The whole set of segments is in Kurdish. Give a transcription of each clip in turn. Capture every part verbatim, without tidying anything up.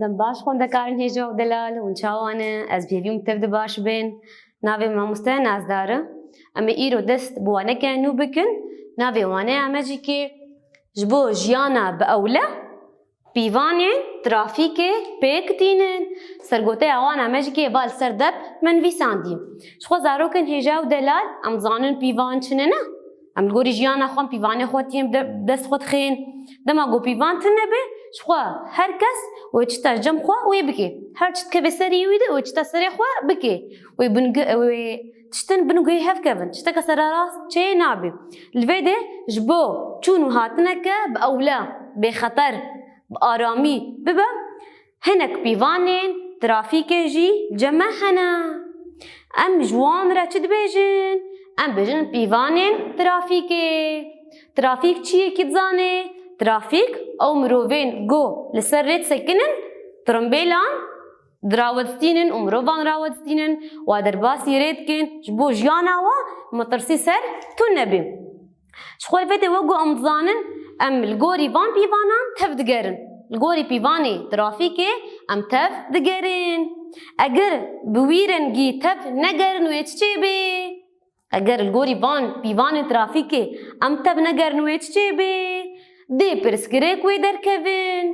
Dem baş xwendekarên hêja û delal, hûn çawa ne? Ez bi hêvî me tev de baş bên. Navê me mamoste Nazdar e. Em ê îro dest bi waneke nû bikin. Navê wanê ya me jî kê ji bo jiyana bi ewle pîvanên trafîkê pêk tînin. Sergoteya wana me jî kê va li ser dep me nivîsandî. Ji xwe zarokên hêja û delal, em dizanin pîvan çi ne, ne? Em li gorî jiyana xwe, em pîvanê xwe tiyên de-, dest xwe dixên. Dema ku pîvan tune be, ji xwe her kes wê çita cem xwe wê bike. Her çi dikeve serî wî de, wê çita serê xwe bike. Wê bin-, wê tiştin bin guhê hev kevin. Tişteke sererast çê nabe. Li vê de ji bo çûn û hatineke bi ewle, bêxeter, bi aramî bibe, hinek pîvanên trafîkê jî cem me hene. Em ji wan re çi dibêjin? Em bêjin pîvanên trafîkê. Trafîk çi ye, kî dizane? Trafîk ew mirovên ku li ser rê disekinin, tirimbêlan dirawestînin û mirovan rawestînin, wa derbasî rê dikin, ji bo jiyana wa metirsî ser tune be. Ji xwe li vê de wek ku em dizanin, em li gorî van pîvanan tev digerin. Li gorî pîvanê trafîkê em tev digerin. Eger bi wî rengî tev negerin wê çi çêbe? Eger li gorî van pîvanên trafîkê em tev negerin wê çi çêbe? Dê pirsgirêk wê derkevin.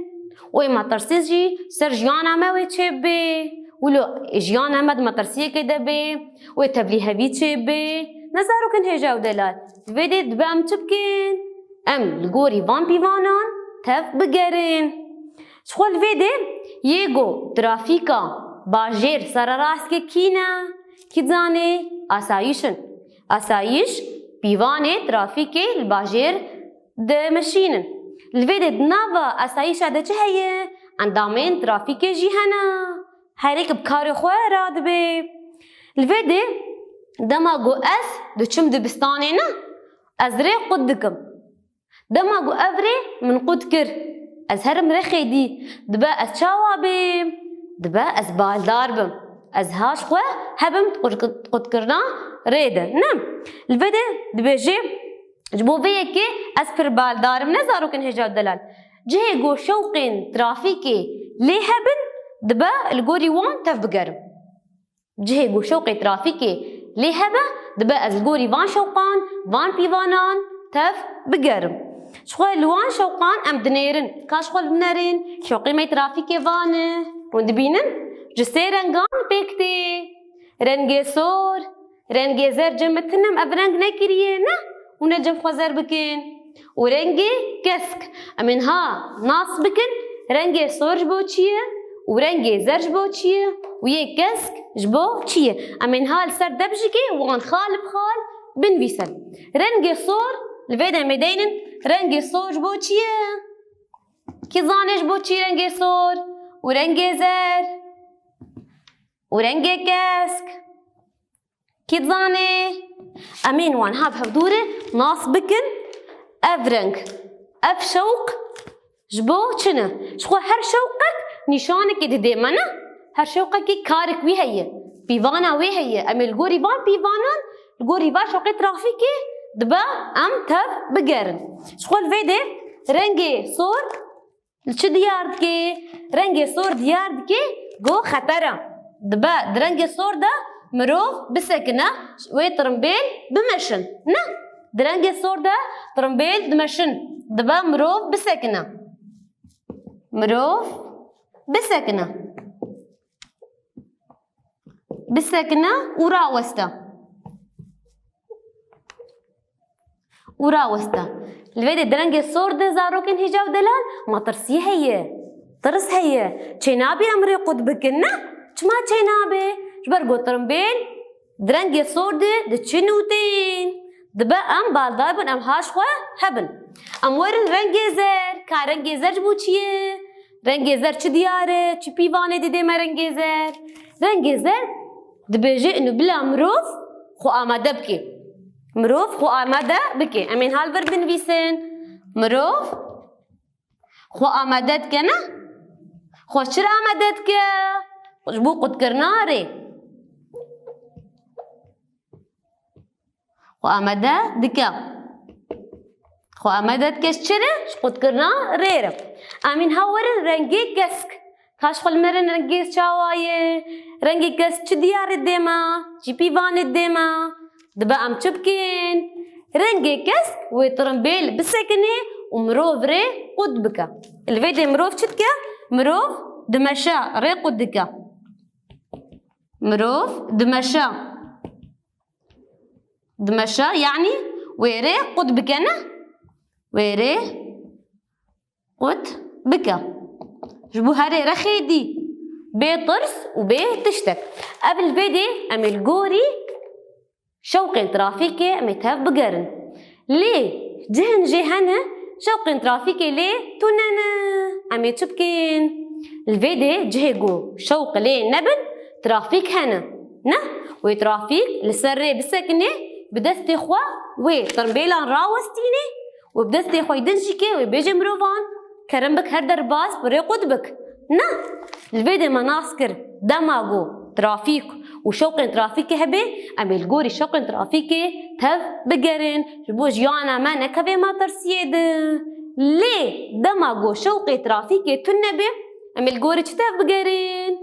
Wê metirsî jî ser jiyana me wê çêbe. Wilo jiyana me di metirsiyekê de be, wê tevlîhevî çêbe. Ne zarokên hêja û delal. Vê dê dibe em çi bikin? Em li gorî van pîvanan tev bigerin. Ji xwe li vê de yê ku trafîka bajêr sererast ke kî ne? Kî dizane? Asayîş in. Asayîş pîvanê trafîkê li bajêr dimeşînin. Li vê de di nava asayîşa de çi heye? Endamên trafîkê jî hene. Herêk bi karê xwe radibe. Li vê de dema ku ez diçim dibistanê ne, ez rê qut dikim. Dema ku ev rê min qut kir, ez herim rexê dî, dibe ez çawa bêm? Dibe ez baldar bim. Ez ha ji xwe hebim di qut-, qutkirina rê de. Ne? Li vê de dibêje, ji bo vê yekê ez pir baldar im, ne zarokên hêja û delal. Cihê ku şewqên trafîkê lê hebin, dibe li gorî wan tev bigerim. Cihê ku şewqê trafîkê lê hebe, dibe ez li gorî van şewqan, van pîvanan tev bigerim. Ji xwe li wan şewqan em dinêrin. Ka ji xwe binêrin, şewqê me trafîkê van e. Hûn dibînin, ji sê rengan pêk tê. Rengê sor, rengê zer cem min tune em ev reng nekiriye, ne? Hûn ê cem xwe zer bikin. Û rengê kesk. Em ê niha nas bikin, rengê sor ji bo çi ye û rengê zer ji bo çi ye û yê kesk ji bo çi ye. Em ê niha li ser dep jî kê wan xal bi xal binivîsin. Rengê sor, li vê de em ê deynin, rengê sor ji bo çi ye? Kî zane ji bo çi rengê sor û rengê zer û rengê kesk? Kî dizane? Em ên wan hev hevdû re nas bikin. Ev reng, ev şewq ji bo çi ne? Ji xwe her şewqek nîşanekê dide me, ne? Her şewqekî karek wî heye, pîvana wê heye. Em ê li gorî van pîvanan, li gorî van şewqê trafîkê dibe em tev bigerin. Ji xwe li vê de rengê sor li çi diyar dike? Rengê sor diyar dike ku xeter e. Dibe di rengê sor de mirov bisekine, wê tirimbêl bimeşin. Ne? Di rengê sor de tirimbêl dimeşin. Dibe mirov bisekine. Mirov bisekine. Bisekine û raweste. Û raweste. Li vê de di rengê sor de zarokên hêja û delal metirsî heye. Tirs heye. Çênabe em rê qut bikin, ne? Çima çênabe? Ji ber ku tirimbêl di rengê sor de diçin û tên. Dibe em baldar bin, em ha ji xwe hebin. Em werin rengê zer. Ka rengê zer ji bo çi ye? Rengê zer çi diyar e? Çi pîvanê dide me rengê zer? Rengê zer dibêje û bila mirov xwe amade bike. Mirov xwe amade bike. Em ên ha li vir binivîsin. Mirov xwe amade dike, ne? Xwe çira amade dike? Ji bo qutkirina rê. Xwe amade dike. Xwe amade dike ji çi re? Ji qutkirina rê re. Em ên ha werin rengê kesk. Ka ji xwe li me re rengê çawa ye? Rengê kesk çi diyarê dê me? Çi pîvanê dê me? Dibe em çi bikin? Rengê kesk wê tirimbêl bisekinê û mirov rê qut bike. Li vê dê mirov çi dike? Mirov dimeşe, rê qut dike. Mirov dimeşe. Dimeşe, yanî wê rê qut bike, ne? Wê rê qut bike. Ji bo herê rexê dî. Bê tirs û bê tiştek. Ev li vê dê em ê li gorî şewqên trafîkê em ê tev bigerin. Lê cihên jê hene, şewqên trafîkê lê tune ne. Em ê çi bikin? Li vê dê cihê ku şewq lê nebin, trafîk hene. Ne? Wê trafîk li ser rê bisekinê, bi destê xwe wê tirimbêlan rawestînê û bi destê xwe yê din jî kê wê bêje mirovan, kerem bik her derbas bi rê qut bik. Ne? Li vê dê me nas kir, dema ku trafîk û şewqên trafîkê hebe, em ê li gorî şewqên trafîkê tev bigerin. Ji bo jiyana me nekeve metirsiyê de. Lê dema ku şewqê trafîkê tune be, em ê li gorî çi tev bigerin?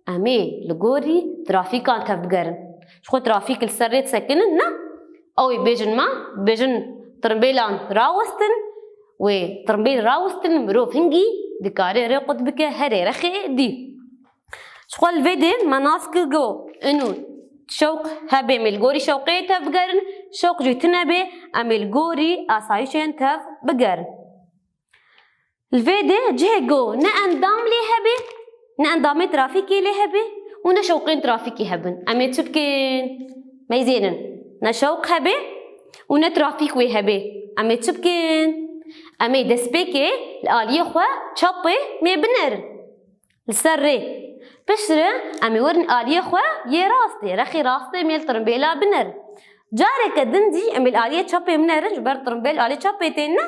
Em ê li gorî trafîkan tev bigerin. Ji xwe trafîk li ser rê disekinin, ne? Ew ê bêjin me, bêjin tirimbêlan rawestin, wê tirimbêl rawestin, mirov hingî dikare rê qut bike herê rexê dî. Ji xwe li vê dê me nas kir ku inu şewq hebe, em ê li gorî şewqê tev bigerin, şewq jî tune be, em ê li gorî asayîşên tev bigerin. Li vê de cihê ku ne endam lê hebe, ne endamê trafîkê lê hebe û ne şewqên trafîkê hebin. Em ê çi bikin? Meyzênin. Ne şewq hebe û ne trafîk wê hebe. Em ê çi bikin? Em ê destpêkê li aliyê xwe çapê mê binerin. Li ser rê. Piştre em ê werin aliyê xwe yê rastê, rexê rastê mê li tirimbêla binerin. Careke din jî em ê li aliyê çapê binerin, ji ber tirimbêl aliyê çapê tên ne.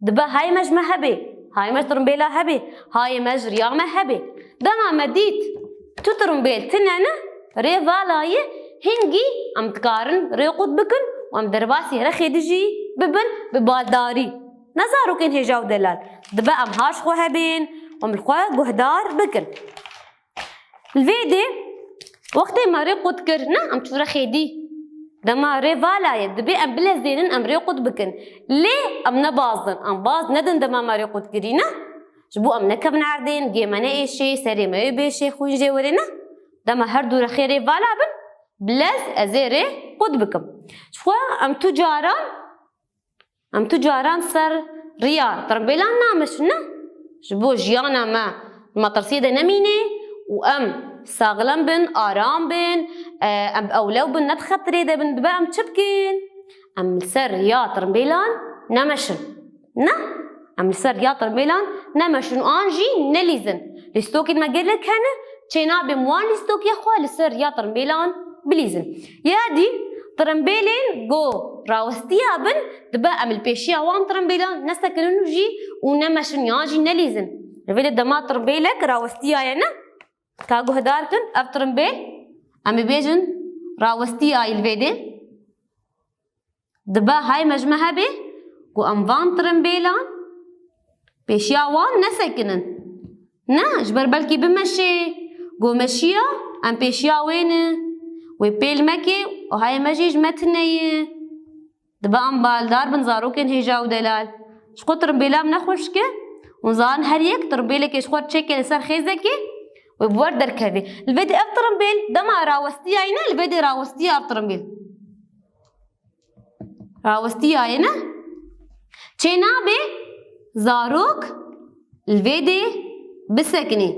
Dibe hayê me ji me hebê, hayê me ji tirimbêla hebê, hayê me ji riya me hebê. Dema me dît tu tirimbêl tine ne, rê vala ye, hingî em dikarin rê qut bikin û em derbasî rexê dijî bibin bi baldarî. Ne zarokên hêja û delal. Dibe em ha ji xwe hebên û em li xwe guhdar bikin. Li vê dê wextê me rê qut kir, ne, em çû rexê dî. Dema rê vala ye, dibê em bilezênin, em rê qut bikin. Lê em ne baz din, em baz nedin dema me rê qut kirî, ne? Ji bo em nekevin erdê, nigê me neêşê, serê me wê bêşê, xwîn jê were, ne? Dema her du rexê rê vala bin, bilez ez ê rê qut bikim. Ji xwe em tu caran Em tu caran ser riya tirimbêlan nameşin, ne? Ji bo jiyana me metirsiyê de nemîne û em saxlem bin, aram bin, e, em ewlew bin, ne di xetirê de bin, dibe em çi bikin? Em li ser riya tirimbêlan nemeşin. Ne? Em li ser riya tirimbêlan nemeşin û an jî nelîzin. Lîstokên me gelek hene, çênabê em wan lîstokê xwe li ser riya tirimbêlan bilîzin. Ya dî tirimbêlên ku rawestiya bin, dibe em li pêşiya wan tirimbêlan nesekinin û jî û nemeşin yan jî nelîzin. Li vê de dema tirimbêlek rawestiyaye ne, ka guhdar kin, ev tirimbêl, em ê bêjin rawestiyaye li vê de. Dibe hay me ji me hebe ku em van tirimbêlan pêşiya wan nesekinin. Ne, ji ber belkî bimeşê. Ku meşiya, em pêşiya wê ne. Wê pêl meke û hayê me jî ji me tune ye. Dibe em baldar bin zarokên hêja û delal. Ji xwe tirimbêla em ne xweşik e. Hûn zanin her yek tirimbêlekê ji xwe çêke li ser xêzekê wê bi wer derkeve. Li vê de ev tirimbêl dema rawestiyayî ne, li vê de rawestiya ev tirimbêl. Rawestiyaye ne? Çênabe zarok li vê dê bisekinê.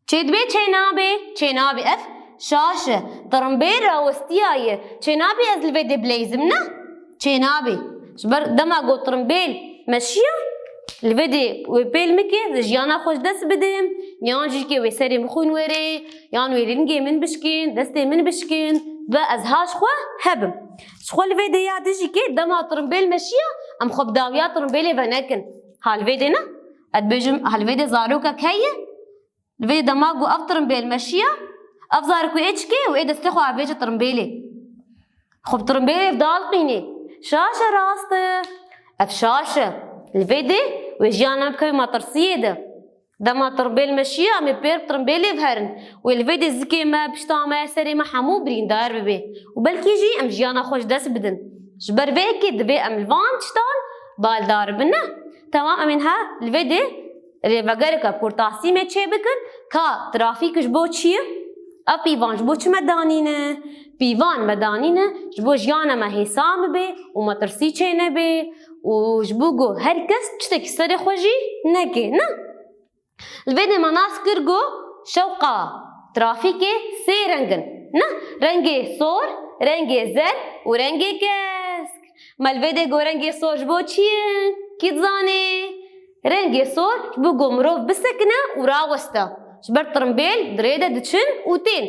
Çêdibe çênabe, çênabe ev şaş e. Tirimbêl rawestiyaye. Çênabe ez li vê dê bileyzim ne? Çênabe. Ji ber dema got tirimbêl meşiya, li vê dê wê pêl mike, ez jiyana xwe ji dest bidim, yan jî ke wê serê min xwîn wêrê, yan wê rîngê min bişkin, destê min bişkin, ve ez ha ji xwe hebim. Ji xwe li vê dê ya dijî ke dema tirimbêl meşiya, em xwe bi dawiya tirimbêlê venekin. Ha li vê dê ne? Ez dibêjim, ha li vê dê zarokek heye, li vê dema ku ev tirimbêl meşiya, ev zarok wê ê çi ke û ê destê xwe avêje tirimbêlê. Xwe bi tirimbêlê dalqînê. Şaş e rast e. Ev şaş e. Li vê dê wê jiyana bikeve metirsiyê de. Dema tirimbêl meşiya, em ê pêr tirimbêlê biherin. Wê li vê dê zikê me, pişta me, serê me hemû birîndar bibe. Û belkî jî em jiyana xwe ji dest bidin. Ji ber vê yekê divê em li van tiştan baldar bin. Ne? Temam, em ê niha li vê dê rêvegereke kurtasî me çê bikin ka trafîk ji bo çi ye? Ev pîvan ji bo çi me danîne? Pîvan me danîne ji bo jiyana me hêsan bibe û metirsî çê nebe û ji bo ku her kes tiştekî serê xwe jî neke, ne? Li vê dê me nas kir ku şewqa trafîkê sê reng in, ne? Rengê sor, rengê zer û rengê kesk. Me li vê dê got rengê sor ji bo çi ye? Kî dizane? Rengê sor ji bo ku mirov bisekine û raweste. Ji ber tirimbêl di rê de diçin û tên.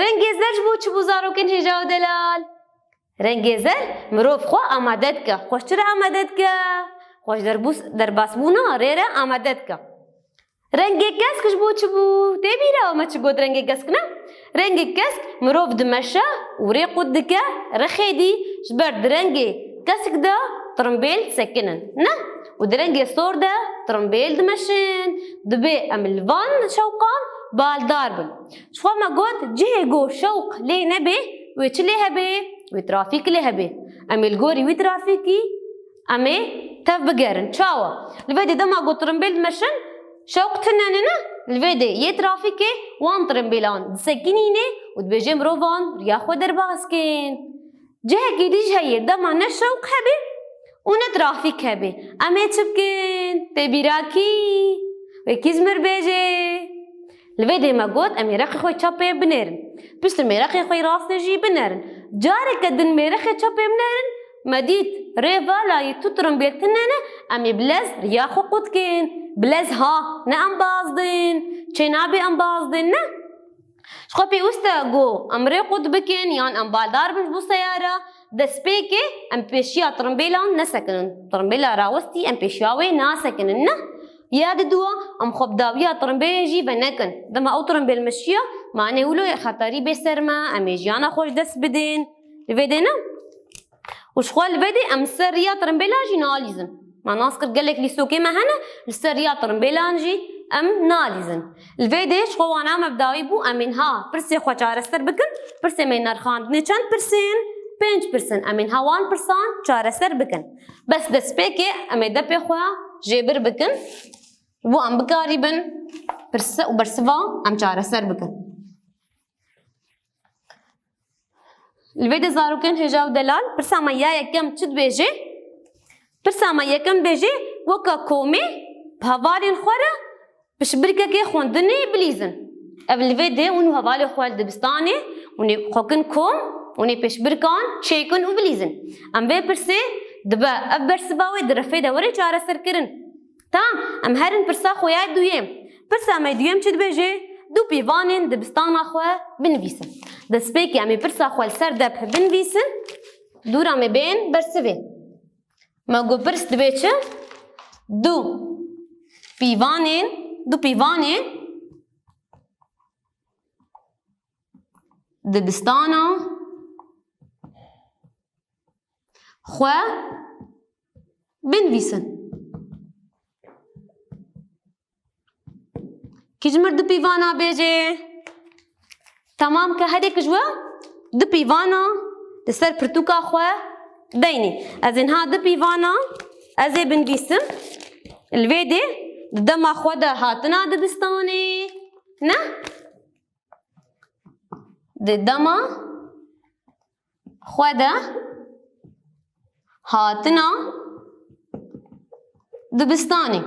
Rengê zer ji bo çi bû, zarokên hêja û delal? Rengê zer mirov xwe amade dike. Xwe ji çi re amade dike? Xwe ji derbûs-, derbasbûna rê re amade dike. Rengê kesk ji bo çi bû? Tê bîra me çi got rengê kesk, ne? Rengê kesk mirov dimeşe û rê qut dike, rexê dî ji ber di rengê kesk de tirimbêl disekinin, ne? Û di rengê sor de tirimbêl dimeşin. Divê em li van şewqan baldar bin. Ji xwe me got, cihê ku şewq lê nebe, wê çi lê hebe? Wê trafîk lê hebe. Em ê li gorî wî trafîkî em ê tev bigerin. Çawa? Li vê dê dema ku tirimbêl dimeşin, şewq tune ne, ne? Li vê dê yê trafîkê wan tirimbêlan disekinîne û dibêje mirovan riya xwe derbas kin. Cihekî dî jî heye, dema ne şewq hebe û ne trafîk hebe, em ê çi bikin? Tê bîra kî? Wê kî ji mir bêje? Li vê dê me got, em ê rexê xwe çepê binêrin. Piştre em ê rexê xwe rastê jî binêrin. Careke din em ê rexê çepê binêrin, me dît rê va layê tu tirimbêl tune ne, em ê bi lez riya xwe qut kin. Bi lez ha, ne embaz din. Çê nabe embaz din, ne? Ji xwe pêwîst e ku em rê qut bikin yan em baldar bin ji bo seyara. Destpêkê em pêşiya tirimbêlan nesekinin. Tirimbêla rawestî em pêşiya wê nasekinin, ne? Ya diduwa, em xwe bi dawiya tirimbêlê jî venekin. Dema ew tirimbêl meşiya, me anê wilo yê xeterî bê ser me, em ê jiyana xwe ji dest bidin. Li vê dê ne? Û ji xwe li vê dê em li ser riya tirimbêlan jî nalîzin. Me nas kir gelek lîstokê me hene, li ser riya tirimbêlan jî em nalîzin. Li vê dê ji xwe wana me bi dawî bû, em ê niha pirsê xwe çareser bikin. Pirsê me yê nerxandinê çend pirsên? Pênc pirsên. Em ê niha wan pirsan çareser bikin. Bes destpêkê em ê depê xwe jêbir bikin. Ji bo em bikarîbin pirse û bersiva em çareser bikin. Li vê de zarokên hêja û delal, pirsa me ya yekem çi dibêje? Pirsa me yekem dibêje, weke komê bi hevalên xwe re piştbirkekê xwendinê bilîzin. Ev li vê de hûn û hevalê xwe li dibistanê, hûn ê xwe kin kom, hûn ê pêşbirkan çêkin û bilîzin. Em vê pirsê dibe ev bersiva wê di refê de were çareserkirin. Tamam, em herin pirsa xwe ya duyêm. Pirsa me duyêm çi dibêje? Du pîvanên dibistana xwe binivîsin. Destpêkê em ê pirsa xwe li ser dep binivîsin. Dûra me bên bersivê. Me got pirs dibê çi? Du pîvanên, du pîvanên dibistana xwe binivîsin. Kî ji mir du pîvana bêje? Temam ke herêk ji we du pîvana li ser pirtûka xwe deynê. Ez ê niha du pîvana ez ê binivîsim. Li vê dê di dema xwe de hatina dibistanê. Ne? Di dema xwe de hatina dibistanê.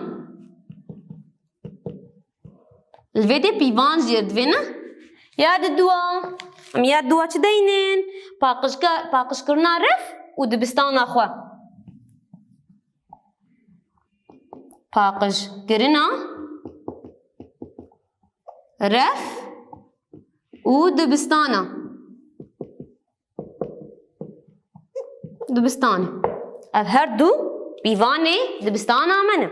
Li vê dê pîvan jêr divê ne? Ya diduwa. Em ya diduwa çi deynin? Paqijka-, paqijkirina ref û dibistana xwe. Paqijkirina ref û dibistana. Dibistanê. Ev her du pîvanê dibistana me ne.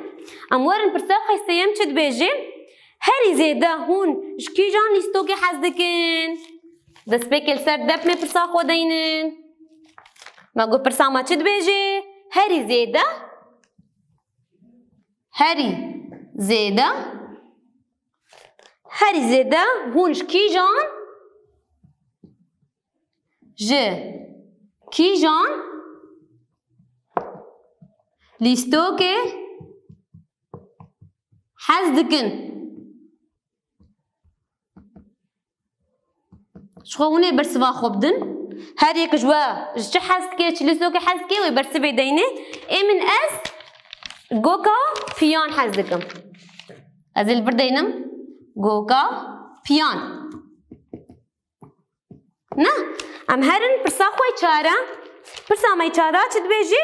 Em werin pirsa xwe sêyem çi dibêje? Herî zêde hûn ji kîjan lîstokê hez dikin? Destpêkê li ser dep me pirsa xwe deynin. Me got pirsa me çi dibêje? Herî zêde Herî zêde Herî zêde hûn ji kîjan, ji kîjan lîstokê hez dikin? Ji xwe hûn ê bersiva xwe bidin. Her yek ji we ji çi hez dike, çi lîstokê hez dike, wê bersivê deyne. Ê min ez goka piyan hez dikim. Ez ê li vir deynim goka piyan. Ne? Em herin pirsa xwe çar e. Pirsa me çar e çi dibêjî?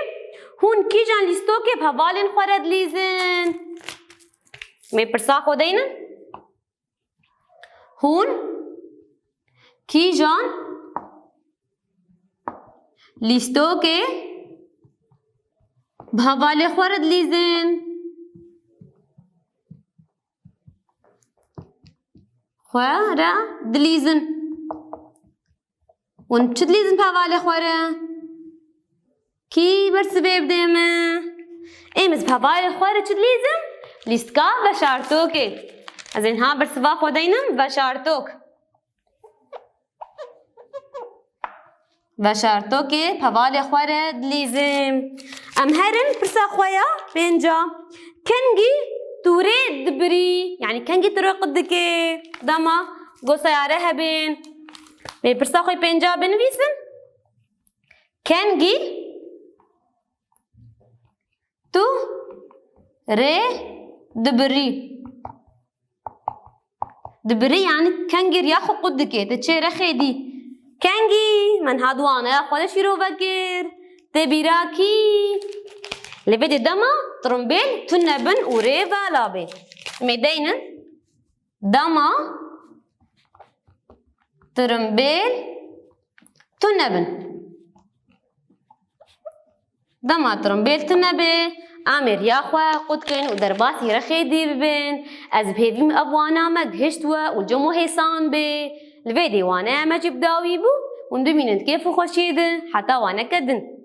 Hûn kîjan lîstokê bi hevalên xwe re dilîzin? Em ê pirsa xwe deynin. Hûn kîjan lîstokê bi hevalê xwe re dilîzin? Xwe re dilîzin. Hûn çi dilîzin bi hevalê xwe re? Kî bersivê bide me? Ê min, ez bi hevalê xwe re çi dilîzim? Lîstika veşartokê. Ez ê niha bersiva xwe deynim, veşartok. Veşartokê bi hevalê xwe re dilîzim. Em herin pirsa xwe ya pênca. Kengî tu rê dibirî? Yanî kengî tu rê qut dike? Dema go seyare hebin. Ê pirsa xwe pênca binivîsin. Kengî tu rê dibirî? Dibirî yanî kengî riya xwe qut dike, te çê rexê dî. Kengî, min ha di waneya xwe de şîrove kir. Tê bîra kî? Li vê dê dema tirimbêl tune bin û rê vala bê. Em ê deynin. Dema tirimbêl tune bin. Dema tirimbêl tune be, em ê riya xwe qut kin û derbasî rexê dî bibin. Ez bi hêvî me ev wana me gihişt we û cem û hêsan bê. Li vê dê waneya me jî bi dawî bû. Hûn bimînin di kêf û xweşiyê de. Heta waneke din.